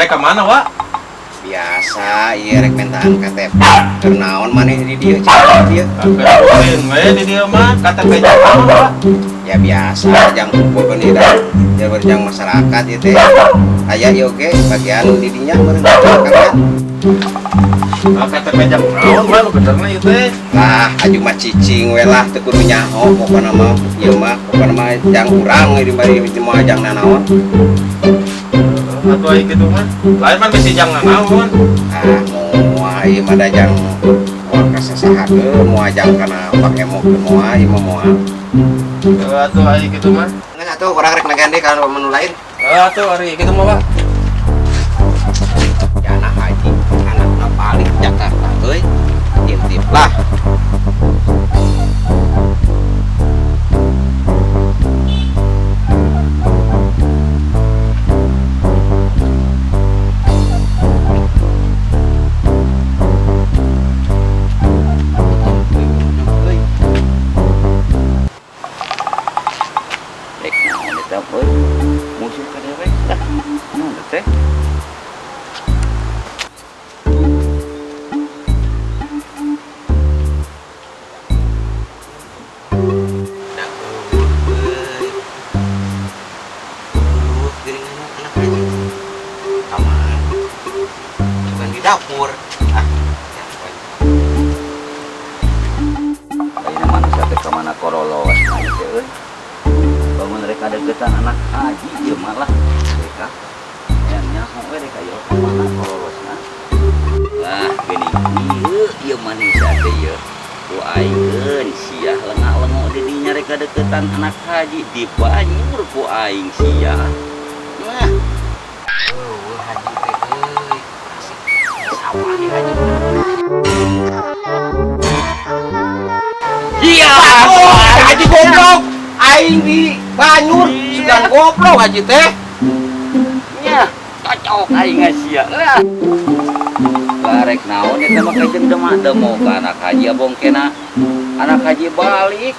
Rek ka mana, Wak? Biasa ieu rek mintaan KTP. Keur naon maneh di dieu cek di dieu? Lain we di dieu mah KTP jang naon, Wak? Ya biasa jang kumpul beunira. Ya berjang masyarakat ieu teh. Aya ieu oge bagian di dinya meureun kalian. KTP jang naon, Wak? Nu benerna ieu teh. Lah, aju mah cicing we lah teu kudu nyaho pokona mah ieu mah pokona mah jang urang we di bari moal jang nanaon. Atuh aya kitu mah. Lain mah bisi jang nanaon. Ah, moal ieu mah da jang moal kasasahakeun, moal jang kana pangemok moal ieu mah moal. Atuh aya kitu mah. Geus atuh urang rek nagan deui ka menu lain. Atuh ari kitu mah, Pak. Ya anak haji, anakna balik Jakarta euy. Intip lah. Rek naon eta euy? Musuh ka dewek lah. Naon teh? Bukan di dapur. Ah, ya, Ayeuna manusia teh ka mana korolos aing teh euy. Bangun rek ngadeukeutan anak haji ieu mah lah. Rek ah. Nya nyaho we rek aya ka mana korolosna. Lah geuning ieu ieu manusia teh ieu. Ku aing sia lengak-lengok di dinya rek ngadeukeutan anak haji dibanyur ku aing sia. Nah, eueuh haji teh euy. Asik. Sawah ieu haji. Iya, haji goblok. Aing di banyur, sugan goblok haji teh. Nya, cocok aing sia. Lah. Rek naon eta mah kajeun demak demo ka anak haji abong kena. Anak haji balik.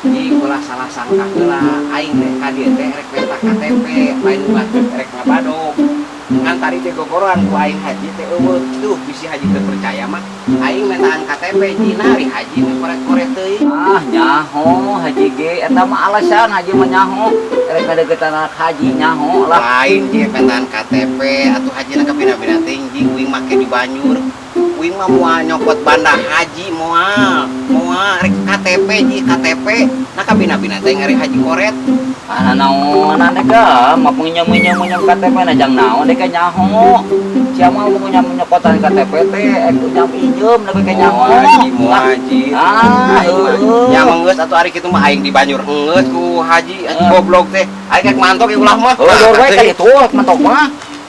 Ih, ulah salah sangka heula aing teh ka dieu teh rek minta KTP, lain batur rek ngabadog. Ngan tadi teh gogoroan ku aing haji teh eueuh. Duh, bisi haji teu percaya mah. Aing mintaan KTP jina ari haji mah koret-koret teuing. Ah, nyaho haji ge eta mah alasan haji mah nyaho. Rek ngadeukeutan anak haji nyaho lah. Lain ge mintaan KTP atuh hajina ka bina-bina teuing ji uing make di banyur. Uing mah moal nyokot banda haji moal. Moal rek KTP ji KTP. Nah ka bina-bina teuing ari haji koret. Ah, naonan dek ah, mah punya-punya KTP na jang naon dek nyaho. Sia mah punya nyokotan KTP teh ek punya pinjem da ke nyaho. Haji moal haji. Ah, heueuh. Nya mah geus atuh ari kitu mah aing di banyur geus ku haji haji goblok teh. Aing rek mantok ieu ulah mah. Heueuh we ka ditu rek mantok mah.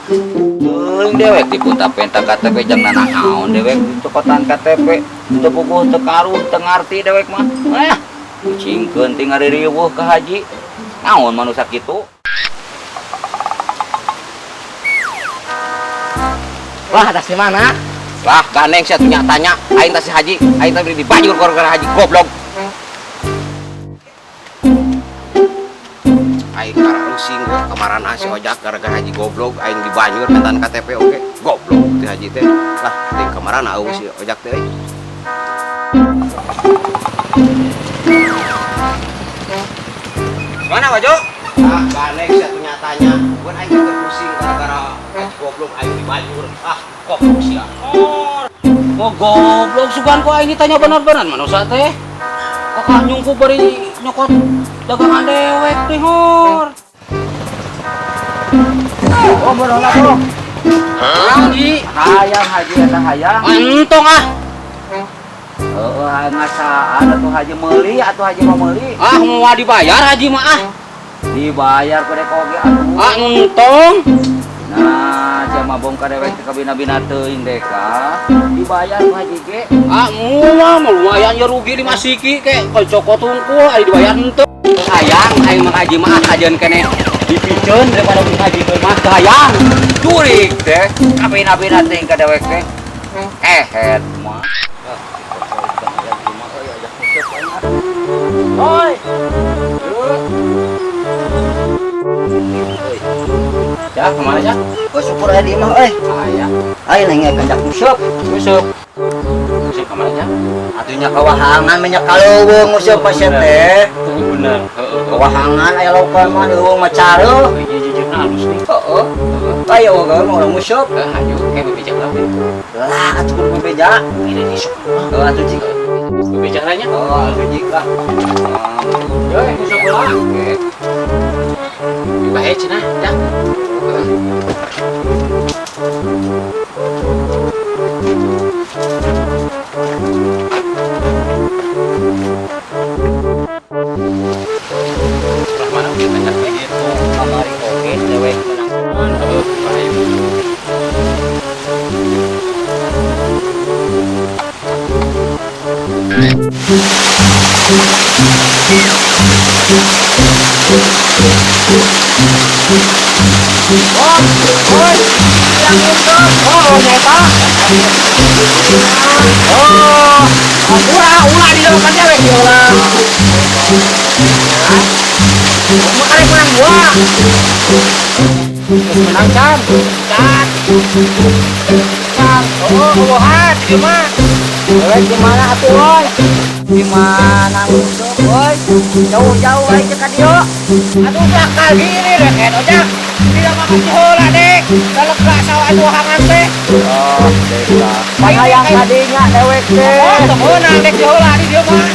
Teuing dewek dipunta-penta KTP jang nanaon dewek cokotan KTP teu puguh teu karuh teu ngarti dewek mah. Kucingkeun ting ngaririweuh ka haji. Naon manusia kitu? Lah, tas di mana? Lah, gandeng sia tuh tanya, aing tas si haji, aing teh di banyur gara-gara haji goblok. Aing kararusing gua kemarin si ojak gara-gara haji goblok, aing di banyur mentan KTP oge, goblok teh haji teh. Lah, ting kemarin eueuh si ojak teh euy. Mana Wajo? Ah, gandeng sia tuh tanya, gua aing teh pusing gara-gara haji goblok aing di banyur. Ah, goblok sia. Oh, goblok sugan ku aing ditanya bener-bener manusia teh. Kakak nyungku bari nyokot dagangan dewek teh hor. Oh, bener lah, Bro. Haji, hayang haji eta hayang. Entong ah. Heeh, ngasaan atuh haji meuli atuh haji mah meuli. Ah, moal dibayar haji mah ah. Dibayar ku dek oge atuh. Ah, entong. Nah, sia mah bongkar dewek teh kabina-bina teuing dek ah. Dibayar ku haji ge. Ah, moal mah lumayan ya rugi 5 siki ke kocokot hungkul aya dibayar henteu. Hayang aing mah haji mah kajeun keneh dipiceun daripada mun haji teu mah teu hayang. Jurik teh kabina-bina teuing ka dewek teh. Ehet mah. Oi. Ya, kemana ya? Oh, syukur aya di imah euy. Aya. Ayo neng kanjak nguseup. Nguseup. Nguseup kemana ya? Atuh nya kawahangan banyak kaleuweung nguseup pasien teh. Bener. Heeh. Kawahangan aya lokal mah leuweung mah careuh. Iya jujurna halus nih. Heeh. Ayo urang urang nguseup. Heeh, hayu kayak bebeja lah. Lah atuh kudu bebeja. Ini disuk. Heeh atuh cik. Bebeja lah nya. Oh, atuh cik lah. Yo, nguseup heula. Oke. Bae cenah, ya. Lah mana kita kanjak gitu. Kamari oge dewek menang. Heeh, bae. Oh, oi. Yang nguseup. Oh, nyata. Oh, ulah, ulah di dalam dewek ieu ulah. Makanya menang gua. Menang can. Can. Can. Oh, uwahan ieu mah. Dewek gimana atuh euy? Gimana nguseup euy? Jauh-jauh aja ka dieu. Aduh bakal gini deh kan ojak. Tidak makan heula dek. Dalegak sawah wahangan teh. Oh, dek lah. Pangayang kadinya dewek teh. Oh, teu meunang dek heula di dieu mah.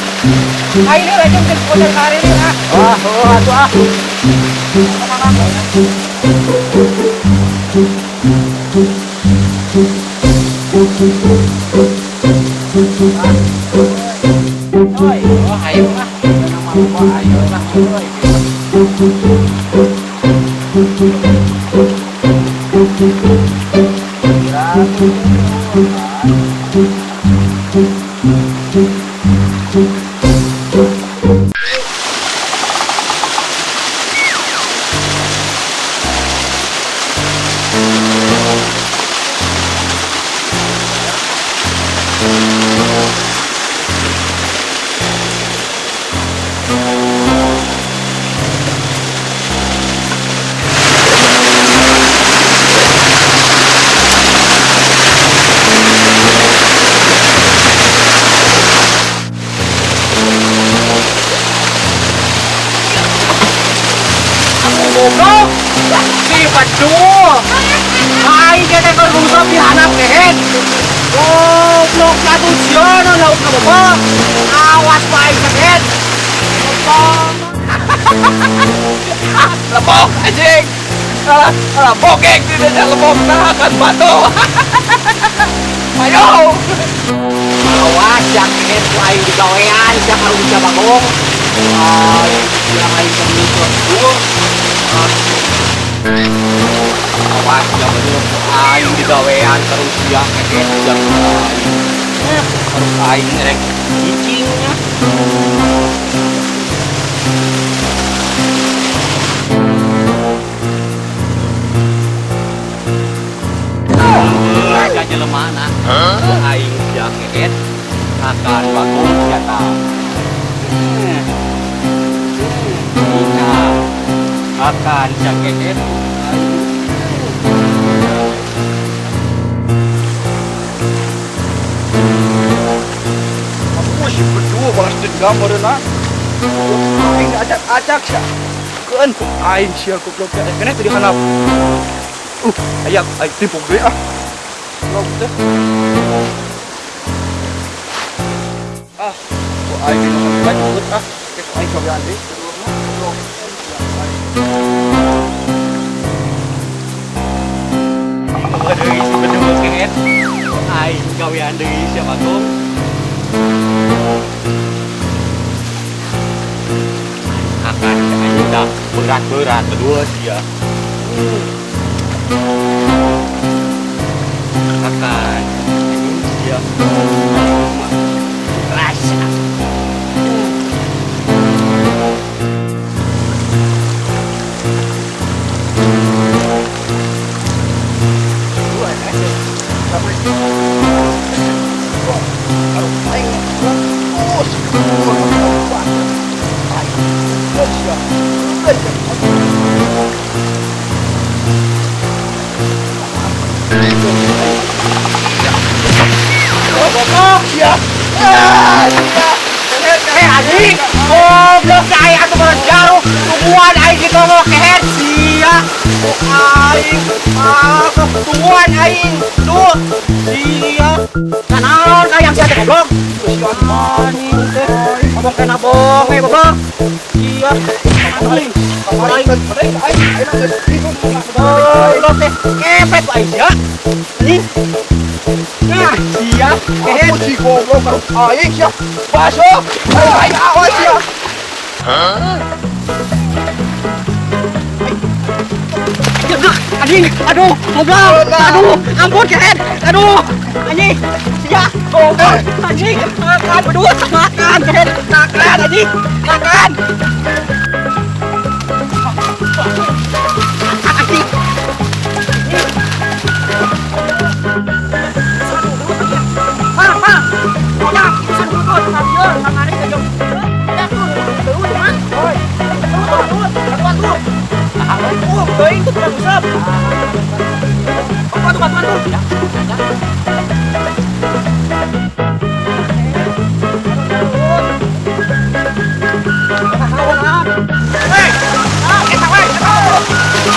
Aing heula jeung geus kotor ka hari ini ah. Wah, heuh atuh ah. Oi, oh ayo lah. Nama gua ayo lah. Oi. Goblok. Si bedul. Aing teh keur nguseup di handap kehet. Goblok atuh sieun lauk ka bobok. Awas ku aing kehet. Lebok anjing. Alah, alah bokek di desa lebok kan batu. Ayo. Awas yang kehet ku aing digawean sia karu bisa bagong. Aing bilang aing keur nguseup dulu. Awas jangan dulu aing digawean terus dia kehet jangan aing. Terus aing rek cicingnya. Ka jelemana aing sia kehet akan bagong senjata. Akan sia kehet. Aku si berdua balas dendam meureunna. Aing acak-acak sia. Keun ku aing sia goblok teh. Keneh teu dihanap. Aya aing timpuk deui ah. Goblok teh. Ah, ku aing dina lanjut ah. Ke ku aing gawean deui. Goblok. Aduh, si bedul kehet. Aing gawean deui sia bagong. Akan aing dah berat-berat berdua sia. Akan anjing sia. Rasa. Aing. Goblok sia. Ah, sia. Eh anjing, goblok si aing atuh beres jaruh, tungguan aing gitu mah kehet sia. Aing, ah, tungguan aing, tuh sia. Kanaon ka yang sia teh goblok? Anjing teh, ngomong kena bohong we goblok. Sia. Anjing, aing Aing aing geus itu. goblok teh, kepet aing sia. Anjing. Nah, sia, kehet. Aku si goblok karo aing sia. Baso. Aing awas sia. Anjing, aduh, goblok, aduh, ampun kehet, aduh, anjing, sia, goblok, anjing, makan berdua, makan, kehet, makan, anjing, makan, anjing, mang, mang, mang,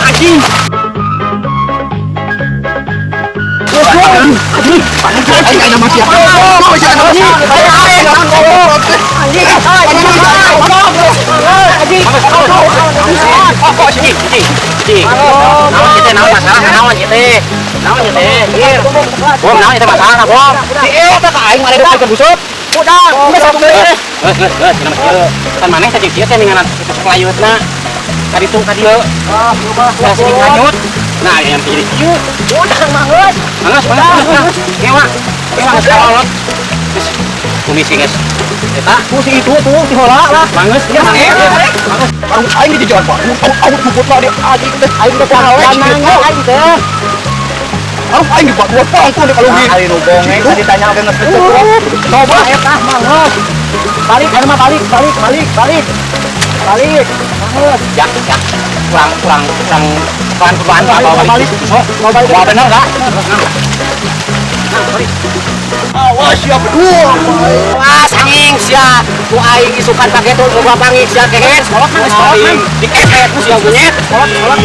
Anjing. Aing aing mati. Kok sini, sini, sini. Naon ieu teh, naon masalah, naon ieu teh. Naon ieu teh, ieu. Bom, naon ieu teh masalah, bom. Si eta ka aing mare deui busuk. Udah, geus satu deui. Geus, geus, geus, cenah kieu. Kan maneh teh jeung kieu teh ninganan kitu sok layutna. Ka ditu ka dieu. Ah, rumah sini hanyut. Nah, yang jadi kieu. Udah mangeus. Mangeus, mangeus. Ngewa. Ngewa geus kolot. Geus kumis geus. Eta Si itu tuh si hola lah. mangeus, ya mangeus. Mangeus. Baru aing di jalan Pak. Aku jemput lah dia anjing teh aing teh Mangeus aing teh. Baru aing di batu pangkul di kalau Ah, aing nu bongeng tadi tanya oge geus Coba eta mangeus. Balik anu mah balik, balik, balik, balik. Balik. Mangeus. Ya, ya. Kurang kurang kurang pelan pelan Balik, bawa balik. balik. Mau balik. Bawa bener enggak? Nah, balik. Awas ya berdua. Awas anjing sia. Ku aing isukan pakai tuh boga pangik sia kehet. Kolot mah geus kolot mah. Dikepet ku sia genyet. Kolot kolot.